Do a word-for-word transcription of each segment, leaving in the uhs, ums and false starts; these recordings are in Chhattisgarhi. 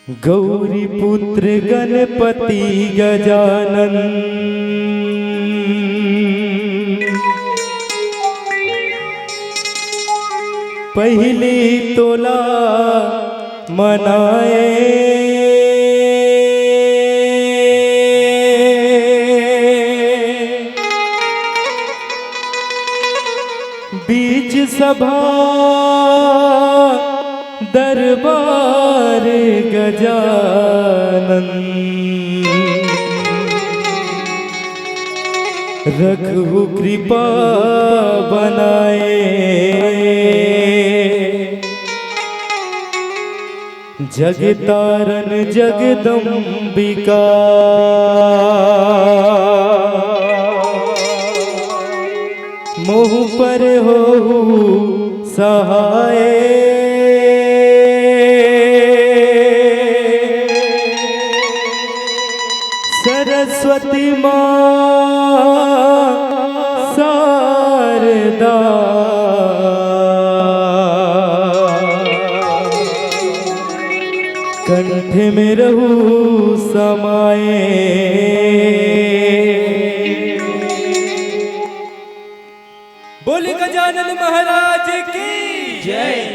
गौरी पुत्र गणपति गजानन, पहिली तोला मनाए। बीच सभा दरबार गजानन, रखहु कृपा बनाए। जगतारन जगदम्बिका, मोहु पर होहु सहाय। सरस्वती माँ शारदा, कंठ में रहू समाए। बोले गजानन महाराज की जय।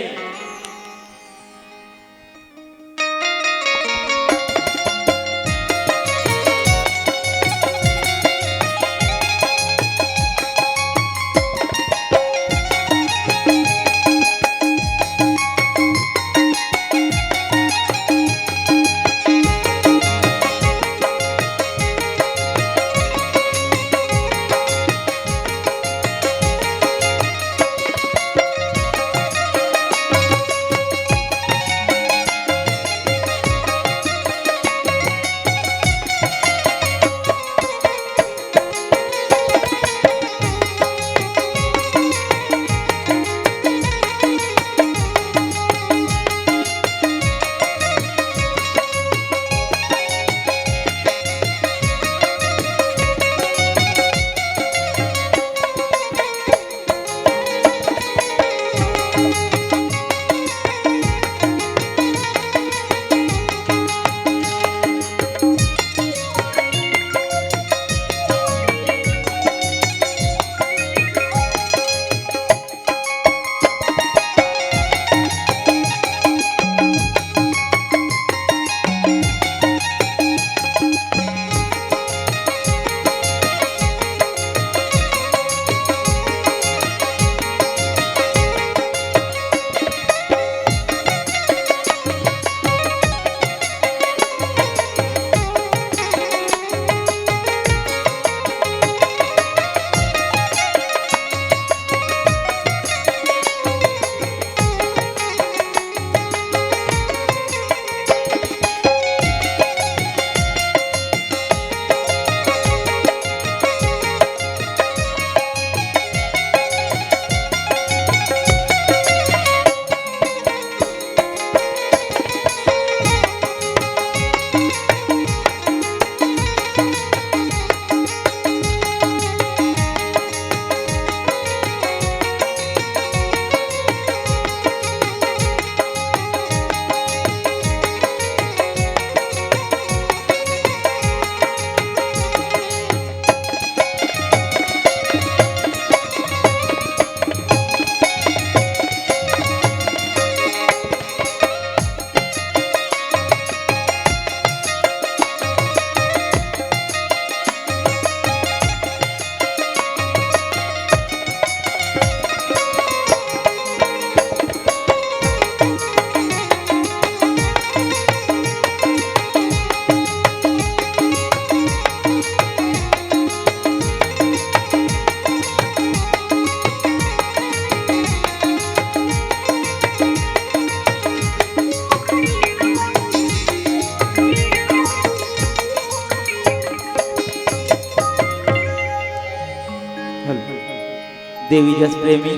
देवी जस प्रेमी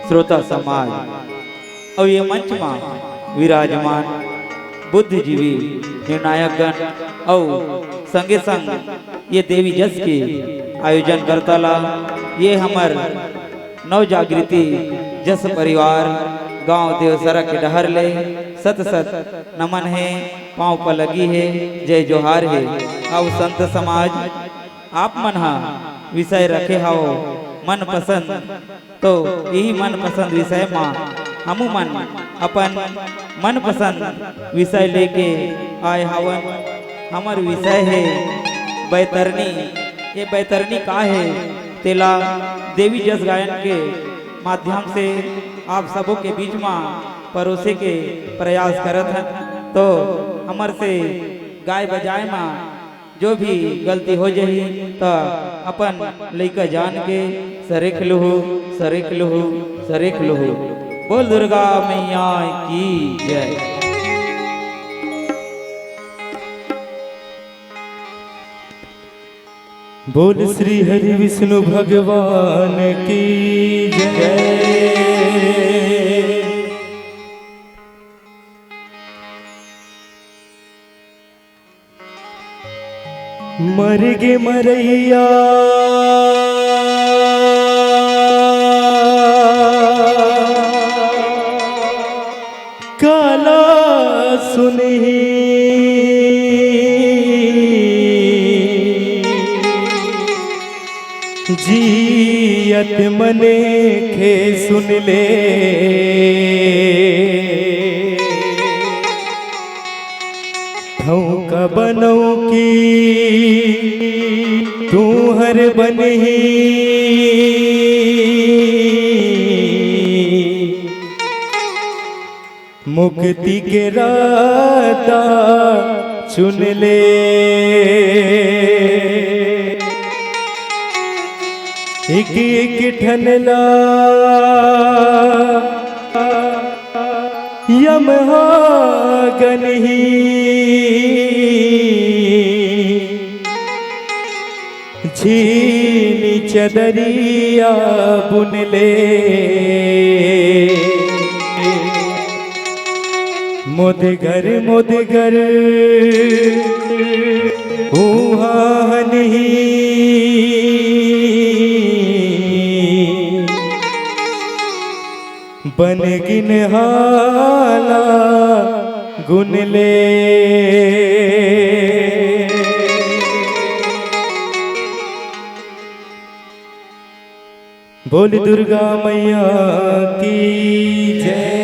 श्रोता समाज अउ ये मंच मा विराजमान बुद्धिजीवी निर्णायक गण अउ संगे संग ये देवी जस के आयोजन करता ला ये हमर नव जागृति जस परिवार गांव देवसरा के डहर ले सत सत नमन हे, पांव पलगी हे, जय जोहार हे। अउ संत समाज, आप मन ह विषय रखे हव मनपसंद, तो यही मनपसंद विषय म हमू मन अपन मनपसंद विषय लेके आए हवन। हमर विषय हे बैतरनी। ये बैतरनी का हे, तेला देवी जस गायन के माध्यम से आप सबो के बीच म परोसे के प्रयास करत हन। तो हमर से गाय बजाए म जो भी गलती हो जाही, त अपन लइका जान के सरेख लुहू, सरेख लुहू, सरेख लुहू। बोल दुर्गा मैया की जय। बोल श्री हरि विष्णु भगवान की जय। मर गे मरैया काला सुनही, जियत मने खे सुन ले। ठौका बनऊ की तुहर बनही, मुक्ति के रास्ता चुन ले। एक एक ठन ला यमहागन ही छीनी चदरिया बुन ले। मोद घर मोद घर उहाँ नहीं बन गिन हाला गुन ले। बोल दुर्गा मैया की जय।